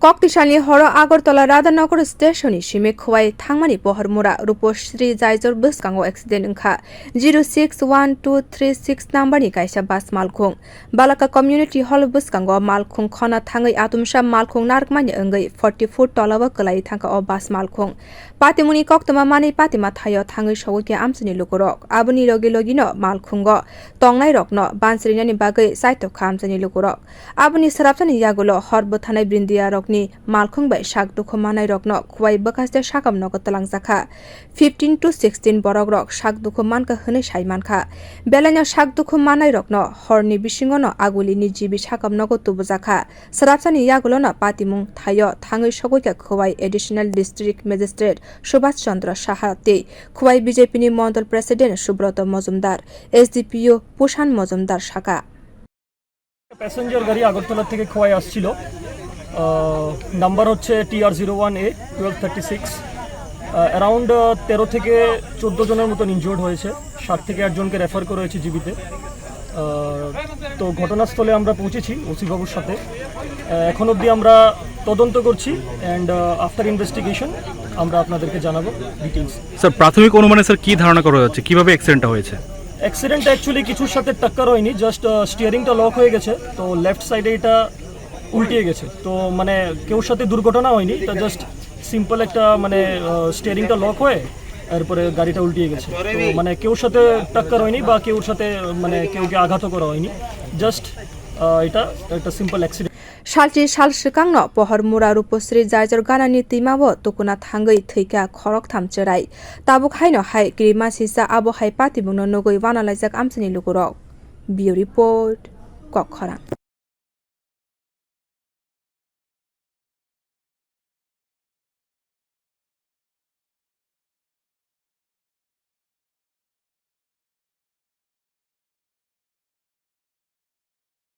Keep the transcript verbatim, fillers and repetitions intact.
Koktisani horo Agartala Radhanagar station ni simi Khowai thangmani pohor mura Rupasri Jaijor bwskango accident wngkha. Zero six one two three six number ni kaisa bus malkhung. Balaka Community Hall bwskango malkhung khona thangwi atumsa malkhung narwkmani wngwi forty foot tolao kwlaiwi thangkha o bus malkhung. Patimungni koktwma manwi patima thaio thangwi sogwi khe amchaini lukurok. Aboni logi logino malkhungo tongnairokno bansrinani bagwi chaitokha amchaini lukurok. Aboni swrapsani yagulo hor bwthanai Brindiarokni malkhung bai sak dukhu manairokno Khowai bwkhaste sakam nogo twlangjakha. Fifteen to sixteen borokrok sak dukhu mankha hwnwi sai mankha. Belaino sak dukhu manairokno horni bisingono agulini jibi sakam nogo tubujakha. Swrapsani yagulono patimung thaio thangwi sogwikha Khowai Additional District Magistrate Subhash Chandra Saha tei Khowai B J P ni Mondol President Subroto Mojumdar, S D P O Pushan Mojumdar sakha. Passenger গাড়ি আগরতলা থেকে খোয়াই আসছিল। নাম্বার হচ্ছে টি আর zero one এ twelve thirty six. Around তেরো থেকে চোদ্দো জনের মতন ইনজুর্ড হয়েছে। সাত থেকে আটজনকে রেফার করা হয়েছে জিবিতে। তো ঘটনাস্থলে আমরা পৌঁছেছি ওসি বাবুর সাথে। এখন অবধি আমরা তদন্ত করছি, অ্যান্ড আফটার ইনভেস্টিগেশন আমরা আপনাদেরকে জানাবো ডিটেলস। স্যার, প্রাথমিক অনুমানে স্যার কি ধারণা করা হচ্ছে, কিভাবে অ্যাক্সিডেন্টটা হয়েছে? অ্যাক্সিডেন্টটা অ্যাকচুয়ালি কিছুর সাথে টক্কর হয়নি, জাস্ট স্টিয়ারিংটা লক হয়ে গেছে, তো লেফট সাইডে এটা উল্টিয়ে গেছে। তো মানে কেউর সাথে দুর্ঘটনা হয়নি, এটা জাস্ট সিম্পল একটা মানে স্টিয়ারিংটা লক হয়ে এরপরে গাড়িটা উল্টিয়ে গেছে। তো মানে কেউর সাথে টক্কর হয়নি বা কেউর সাথে মানে কেউকে আঘাতও করা হয়নি, জাস্ট এটা একটা simple accident. Salchi sal swkangno pohor mura Rupasri Jaijor ganani twimao tukuna thangwi thwikha khoroktham chwrai. Tabuk haino hai kirimasisa abo hai patimungno nugwi wanalaijak amchaini lukurok. Bureau Report, Kokkhorang.